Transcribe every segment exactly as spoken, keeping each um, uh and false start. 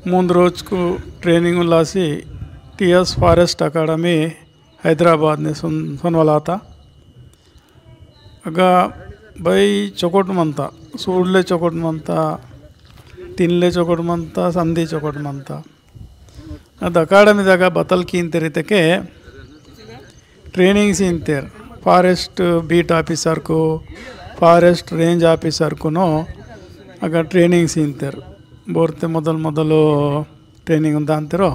मूंद रोजकु training उल्लासी T S Forest Academy Hyderabad ने सुन-, सुनवलाता। अगा भाई चोकोट मंता, सूडले चोकोट मंता, तिनले चोकोट मंता, संधि चोकोट मंता। अद academy दगा बतल कीन्तेर इतेके training सीन्तेर। Forest beat officer कु, forest range officer कुनो अगा training सीन्तेर। बोरते मोदल मोदलो training उंदान्तेरो,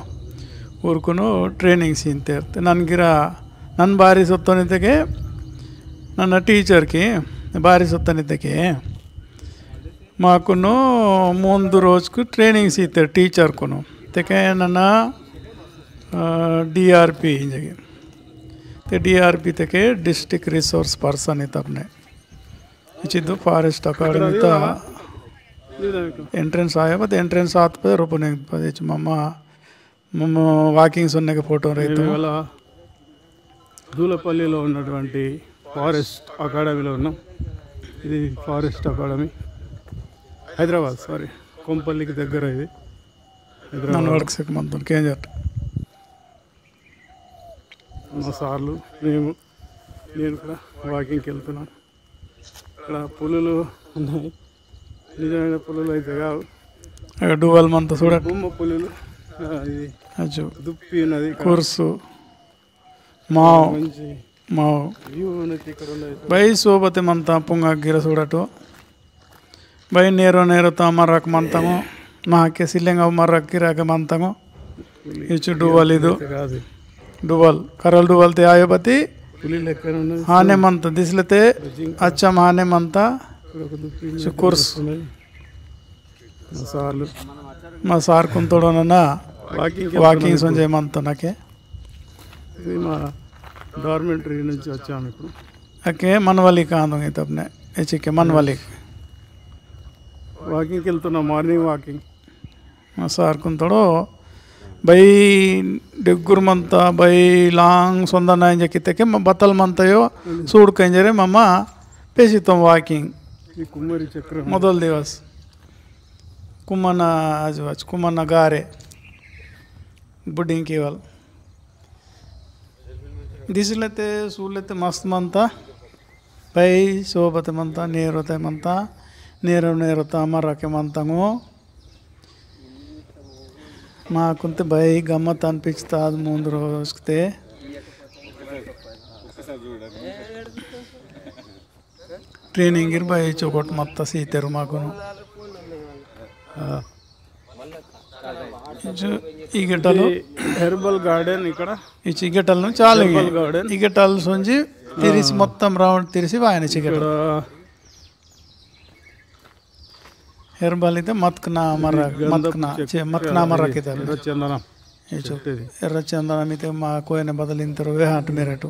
उरकुनो training सीन्तेर। ते नन गिरा, नन बारी सोत्तोन इतेके, नन teacher की बारी सोत्तोन इतेके, माकुनो मूंद रोजकु training सीते teacher कुनो। तेके नना, अ, D R P इंजगी। ते D R P तेके district resource person इतपने। इचिदु Forest Academy ता entrance आया, बत entrance आत पे रोपने पदे इच मम्मा मम walking सोन्ने के photo रहता। మేము ఇవాళ దూలపల్లిలో ఉన్నటువంటి ఫారెస్ట్ అకాడమీలో ఉన్నాం. ఇది ఫారెస్ట్ అకాడమీ, హైదరాబాద్, సారీ, కొంపల్లికి దగ్గర ఇది. హైదరాబాద్. నన్ను వడకసెక్క మంతోండు కేంజర్. మా సార్లు, మేము, నేను కూడా వాకింగ్కి వెళ్తున్నాను. ఇక్కడ పులులు ఉన్నాయి, నిజమైన పులులు అయితే కావు. అక్కడ డూవల్ మంత చూడట్టు. బొమ్మ పులులు. ఆ, ఇది అచ్చు. దుప్పి ఉన్నది ఇక్కడ. కుర్సు. మావు. మంచి మావు. View ఉన్నది ఇక్కడ ఉన్నది. బై సోబతే మంత పుంగ గిర చూడట్టు. बई नेरो नेरो ता मर्रक मंतंगो, माके सिलेंगा मर्रक गिराके मंतंगो। इचु डुवल इदु। डुवल, करल डुवल ते आयो बती। हाने मंत, दिसले ते अच्छा हाने मंत। इचु कुर्स। मा सार कुंतोड़ो नना। Walking सोंजे मंत नके। ఇది మా డార్మెంటరీ నుంచి వచ్చాము ఇప్పుడు. अके मनवालिक आंदो इतपने, एचिके मनवालिक। Walking వెళ్తున్నా, morning walking. मा सार कुंतोड़ो, बई डेगुर मंता, बई लांग सोंदना इंजे कितेके, म-, बतल मंता यो, सूड़ कंजरे, ममा, पेसितोम walking। ఈ కుమ్మరి చక్రం. मोदल दिवस। कुमना आजु आज, कुमना गारे। बुडिंग केवल। दिसलेते, सूलेते मस्त मंता। बई सोबत मंता, नेरोते मंता। नेरो नेरोता मर्रके मंतंगो। मा कुंते बई गम्मत अनिपिंचता आद मूंद रोजकते। Training गिर बई चोकोट मत्ता सीतेर माकुनु। हाँ। इचु इगेटलु। ఇది herbal garden ఇక్కడ। इचु इगेटलु चालू। Herbal garden। इगेटलु सोंजी तिरिस हाँ। मोत्तम round तिरिस वायने चिगेटलु। ఇక్కడ Herbal इते मत्कना मरा, गंधप मत्कना, चक्र, चे, मत्कना मरा इदि, किधर? एर्रचंदनम। ये जो, चट्टेदि। एर्रचंदनम इते मा कोयने बदलिंतरो वेहाट मेरेटु।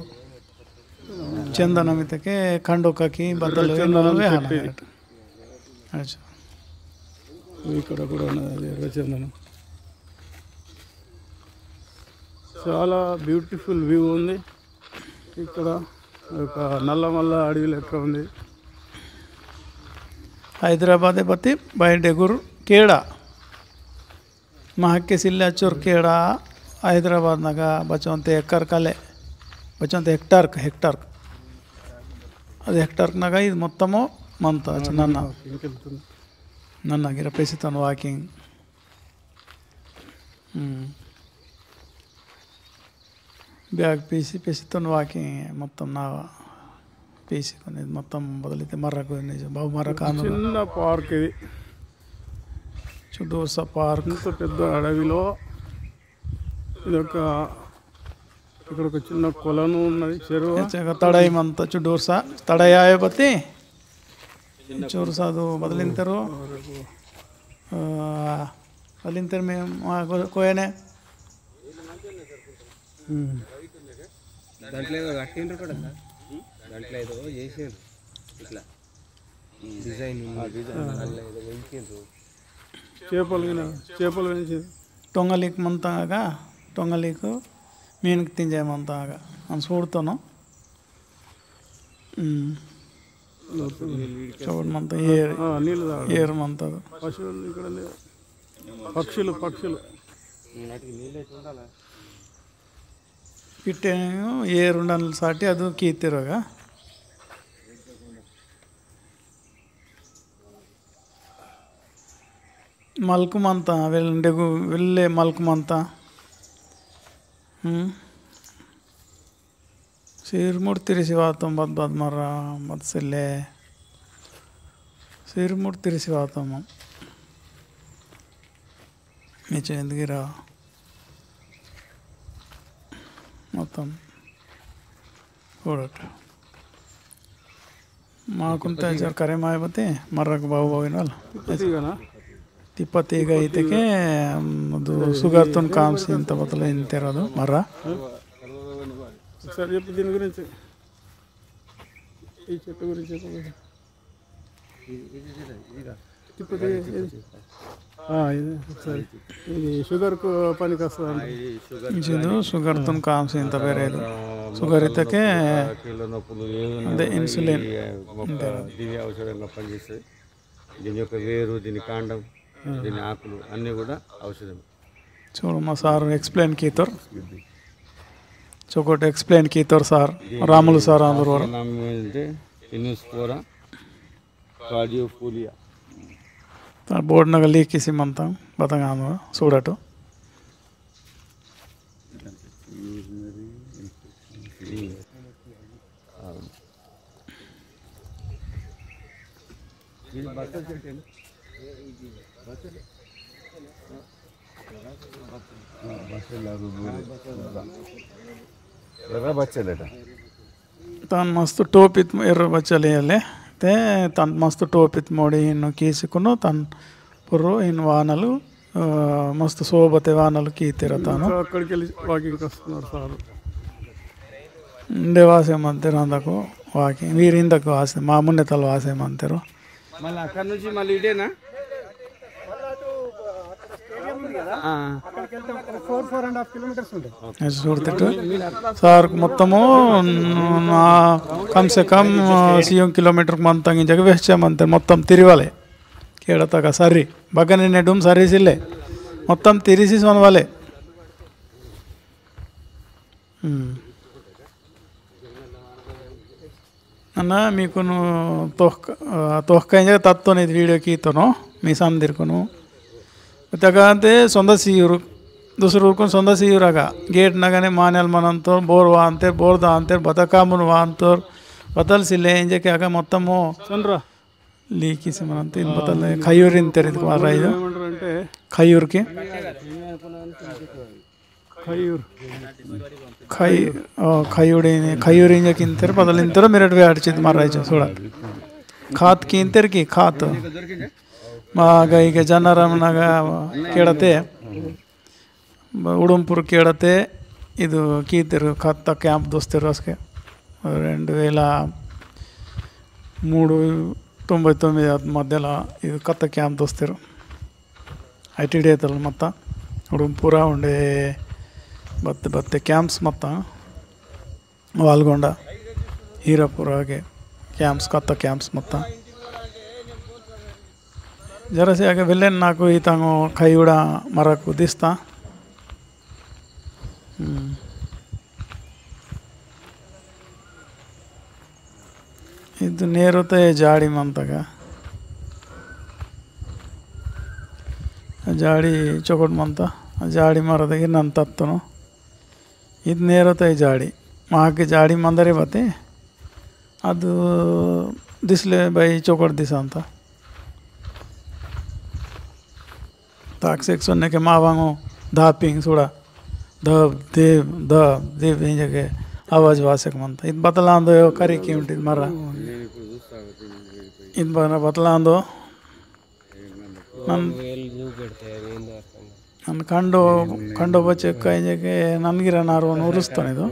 चंदनम इतेके खंडो काकी बदल एर्रचंदनम वेहाट चट्टेदि। मेरेटु। अच्छा। इक्कड कूडा उन्नदि एर्रचंदनम। चाला beautiful view उंदि। इक्कड ओक नल्लमल्ल अडवि लेक्क उंदि। हैदराबादे बत्ति बई डेगुर केड़ा। महक्के सिल्ले अच्चोर केड़ा हैदराबाद नगा बचोंते एकर कले। बचोंते हेक्टार्क, हेक्टार्क। अदि हेक्टार्क नगा इदि मोत्तमो मंता अच्च नन्ना। नन्ना गिरा पेसितोन walking। हम्म। Bag पीसी, पीसी तोन walking मोत्तम नावा पीसी कोनी मोत्तम बदलिते मर्रा कोनी जो बाबू मर्रा कांदो। चिन्ना park इदि। चुडूसा park। इंत पेद्द अडविलो इदोक इक्कड ओक चिन्न कोलनु उन्नदि, चेरुवु। एच्चेगा तडई मंता चुडूसा, तडई आयो बत्ति। चुडूसा अदु बदलिंतरु। आ, बदलिंतरु मे-, मा को-, कोयने। हम्म। దాంట్లో ఏదో కట్టిండ్రు కూడా అన్న. దాంట్లో ఏదో చేసిండ్రు ఇట్లా డిజైన్ ఉంది. ఆ, డిజైన్. దాంట్లో ఏదో పెంచిండ్రు. చేపలు గిన, చేపలు పెంచి. टोंगलिक मंता आगा, टोंगलिक मीन तिंजे मंता आगा। हम सूड़तोनो। हम्म। चौड़ मंता, एर, हाँ, नील दाड़। एर मंता। पशुवुलु इक्कड ले-, पक्षुलु, पक्षुलु। पिट्टे एर उंडन साटी अदु कीतेरगा। मलकु मंता, वेल-, डेगु वेल्ले मलकु मंता। हम्म। सिरमुड़ तिरिसी वातम बद बद मर्रा, बद सिल्ले। सिरमुड़ तिरिसी वातम। नीचे इंदगिरा। मोत्तम। ऊड़ट। माकुन तैचर करे माय बते, मर्रक बाबू बाबू इनवाल। तिप्पतीगना? तिप्पतीगा इतेके, अम, दु-, सुगर्तुन काम सींता बतल इंतेर अदु, मर्रा। सर, ये दिन गुरिंची, ये चेत्तु गुरिंची, तिप्पती, आ, इदु, सॉरी। इदु शुगर को पनिकि वस्तदंट। इदु शुगर्तुन काम सींता बेरे इदु। शुगर इतेके, अदे इंसुलिन। दिव्य औषधंगा पनिचेस्तदि। दीनि योक्क वेरु, दीनि कांडं, दीनि आकुलु अन्नि कूडा औषधमे। चूडु मा सार explain कीतोर। चोकोट explain कीतोर सार। रामुलु सार आंदोर वोर। नाम इनुस्पोरा कार्डियोफोलिया। ता बोर्ड नगा लीकिसी मंता बतंग आंदो सूडटु। एर्रा बच्चलेटा। तान मस्त टोपित एर्रा बच्चले ले। ते तान मस्त टोपित मोड़ी इन्नु कीसिकुनु तान पुर्रो इन वानलु, अ, मस्त सोबते वानलु कीतेर तानु। अक्कडिकेल्लि walking वस्तुन्नारु सार। इंडे वासे मंतेर अंदकु walking। वीर इंदकु वासे, मा मुन्नेतल वासे मंतेर। मल्ला अक्कड नुंचि मल्ला इडेना? आ। Four, four and half kilometers उंटुंदि। ऐसे सूडुतट्टु सार मोत्तमु ना, कम से कम, आ, सीयं kilometer मंतंग इंजक वेहचे मंतेर मोत्तम तिरिवाले। केड़तगा सरी। बगने नेडुम सरी सिल्ले। मोत्तम तिरिसी सोनवाले। हम्म। अना मीकुनु तोहक-, आ, तोहका इंजक तत्तोन इद video कीतोनु, मी समदिरकुनु। तगांते सोंदा सीयुर, दुसरुकुन सोंदा सीयुर अगा। Gate नगने मानेल मनंतोर, बोर वांतेर, बोर दांतेर, बतकामुन वांतोर, बतल सिले इंजके अगा मोत्तमु सोंद्रा। लीकिसी मनंते इन बतल खयूर इंतेर इद मारा इद। खयूर के? खयूर। खई-, ओ, खयूड़े ने, खयूड़े ने किंतेर, बदल इंतेर, मेरठ वे अड़चित मार रही छे, थोड़ा। खात किंतेर की, खात। मा गई के जनरम नगा केड़ते, ब-, उड़मपुर केड़ते, इदु कीतेर खत्ता camp दोस्तेर असके। रेंडु वेला मूडु तोंबई तोम्मिदि मध्यला इदु खत्ता camp दोस्तेर। ITDA तल मत्ता उड़ुम पूरा उंडे बत्ते बत्ते camps मत्ता वालगोंडा हीरापुर आगे camps कत्ता camps मत्ता जरासे आगे वेलेन नाकु इतांगो खयुड़ा मरकु दिस्ता। हम्म। इद नेरोता ये जाड़ी मंतगा। जाड़ी चोकट मंता। जाड़ी मरदगे नन तत्तनो। इद नेरोता ये जाड़ी। माके जाड़ी मंदरे बते। अद दिसले बाई चोकट दिसंता। ताक सेक सोने के मावांगो धापिंग सुड़ा। धब, देव, धब, देव, इंजके आवाज वासक मंता। इत बतलांदो यो करी कीमटी मरा। इत बना बतलांदो। नन, नन खंडो, खंडो बच्चे का इंजके ननगिरा नारो नूरुस्ताने दो।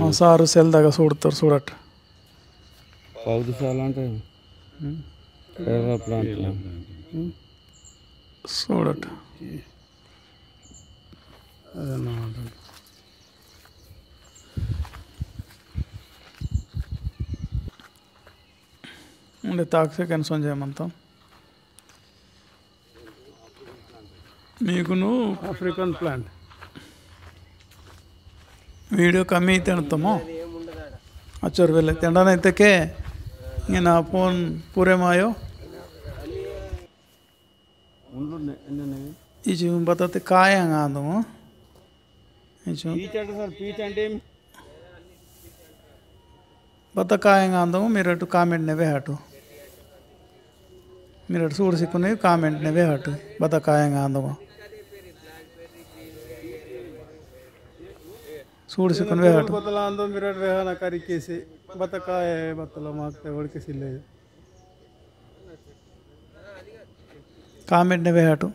मा सारु सेल दगा सूड़तर सूड़ट। पौदु साल अंटे। हम्म। एर्रा plant ला। हम्म। सूड़ट। अरे ना, ना। उंडे ताकसेके सोंजे मंता। मीकुनु African plant। Video कमी तेणतमो। अचोर वेले तेंडा नहीं तके। ये ना phone पूरे मायो। इचु बताते कायांग आंदो। इचु। पीच अंटे सर, पीच अंटे। बता कायांग आंदो, मिरटु comment ने वेहाटु। मिरटु सूड़सिकुने comment ने वेहाटु। बता कायांग आंदो। सूड़सिकुने वेहाटु। बतला आंदो, मिरटु वेहाना करी केसे। बता काये, बतला माकते वड़ केसे ले। Comment ने वेहाटु।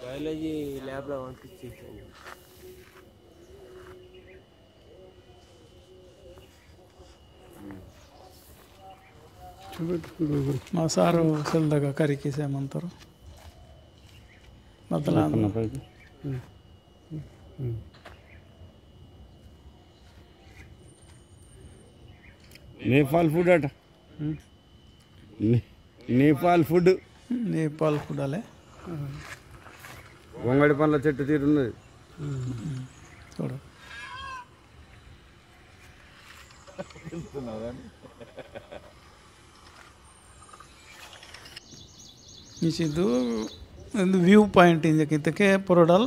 Biology lab ला वंकिच्ची। मा सारो सेल्दगा करिकी से मंतोर। बतला। नेपाल food अट। ने-, नेपाल food। नेपाल food आले। गोंगड़ी पनला चेट्टु तीरुन्नदि। चूडु। इचिदु view point इंजकितके पोरोडल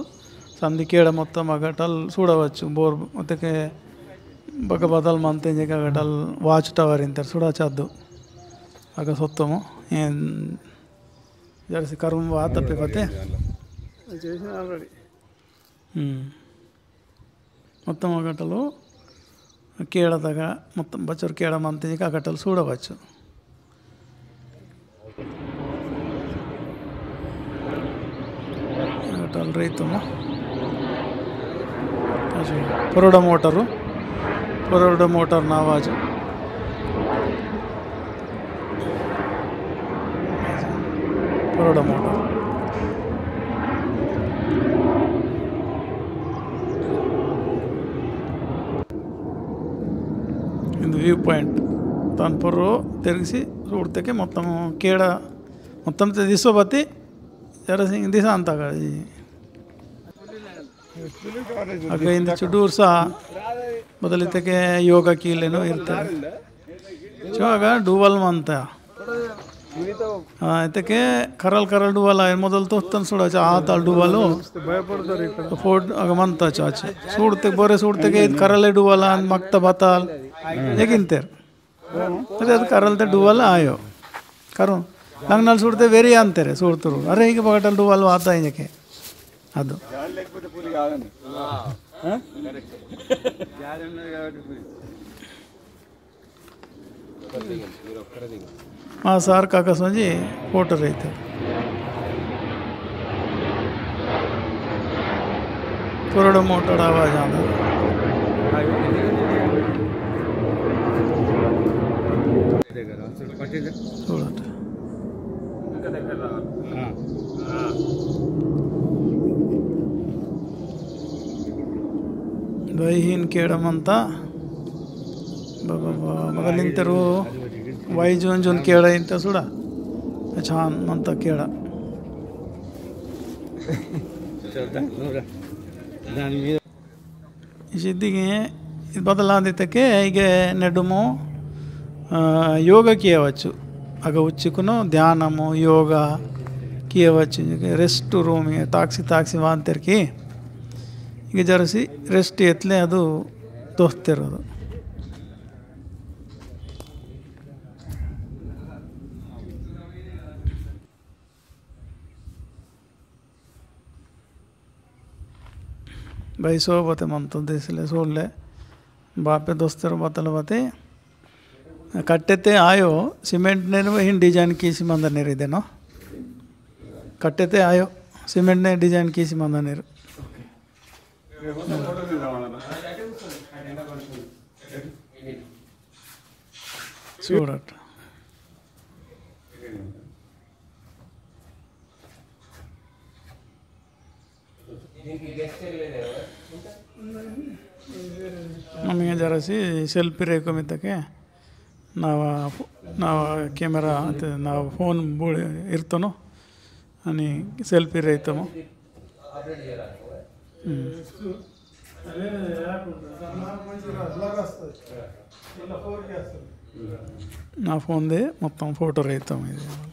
संदि केड़ा मोत्तम अगटल सूडवच्चु। बोर अतके बग बदल मंते इंजके अगटल watch tower इंतेर सूडचद्दु। अग सोत्तमु एन जरसी करुम वात पे पते। हम्म। मोत्तम अगटलु केड़ा तगा मोत्तम बचोर केड़ा मंते इंजके अगटल सूडवच्चु। अगटल रैतमु। अच्छा, परोडा मोटर, परोडा मोटर ना आवाज। परोडा मोटर। इंदु view point। तान पोर्रो तेरगसी सूड़तेके मोत्तम केड़ा, मोत्तम ते दिसो बती, जरा सिंग दिसा अंता का जी। अगे इंदु चुडूर सा, बदलितेके योगा कीलेनो इरते। चो अगा डुवल मंता। हाँ, इतके करल करल डुवल आयो, मोदल तोस्तन सुड़ा चा आतल डुवलो। तो फोर्ड अग मंता चाचे। सूड़ते, बोरे सूड़तेके इत करले डुवल आन मक्ता बताल। एकिंतेर। अरे अद करल ते डुवल आयो। करो। लंगनल सूड़ते वेरी अंतेरे, सूड़तुरु। अरे, इके बगटल डुवल वाता इंजके। अदो। हाँ, सार काका सोंजी फोटो रही थे। पुरड़ मोटर आवाज आंदा। थोड़ा सा। हाँ। भाई हीन केड़ा मंता। बाबा, बाबा, मगल इंतेर वो वाई जोन जोन केड़ा इंता सुड़ा। अच्छा, मंता केड़ा। इसी दिगे, इद बदलांदी तके, इगे नेडुमो, आ, योग किया वच्चु। अग उच्चिकुनो ध्यानमो, योग किया वच्चु। इगे rest room, इगे ताक्सी, ताक्सी वांतेर की। इगे जरसी rest एतले अदु दोस्तेर अदु। भाई सोबते मंतो देसले सोले बापे दोस्तेर बतल बते कट्टेते आयो cement ने हिन design कीसी मंदनेर इदेनो। कट्टेते आयो cement ने design कीसी मंदनेर। सूरत। मम्मी जरासी सेल्फी रेको मितके नावा, नावा कैमरा अंते नावा फोन बोले इर्तनो अनि सेल्फी रेतमो। हम्म। ना फोन दे मोत्तम फोटो रेतम इदे।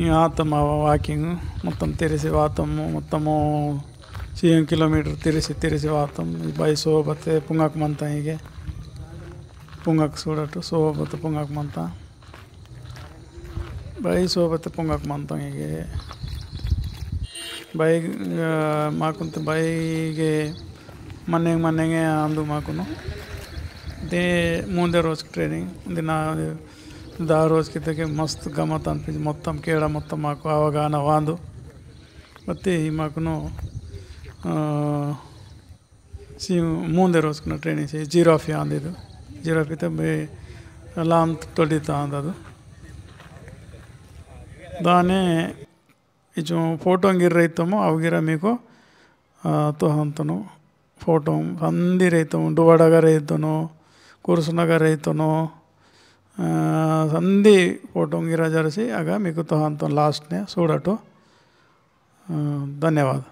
इंगा आतम आवा walking मोत्तम तिरिसी वातम मोत्तम सीएम किलोमीटर तिरिसी तिरिसी वातम। बाई सोबते पुंगक मंता इगे। पुंगक सूडटु सोबते पुंगक मंता। बाई सोबते पुंगक मंता इगे। बाई, अ, माकुन तो बाई गे मनेंग मनेंगे आंदु माकुनो। दे मूंदे रोज training, दे ना दा रोज कितके मस्त गमत अनिपिंच, मोत्तम केड़ा मोत्तम माकु अवगाहन वांदु। मत्ते ही माकुनो, अ, सी मूंदे रोज कुना training से जिराफी आंदे दो। जिराफी ते बे लाम तोड़ी ता आंदा दो। दाने इचो फोटो गिर रहितमो, अवगिरा मीको, अ, तोहंतनो। फोटो संदी रहितमो, डुवाडागा रहितनो, कुर्सुनगा रहितनो, अ, संदी फोटो गिरा जरसी, अगा मीको तोहंतनो last ने सूडटो। अ, धन्यवाद।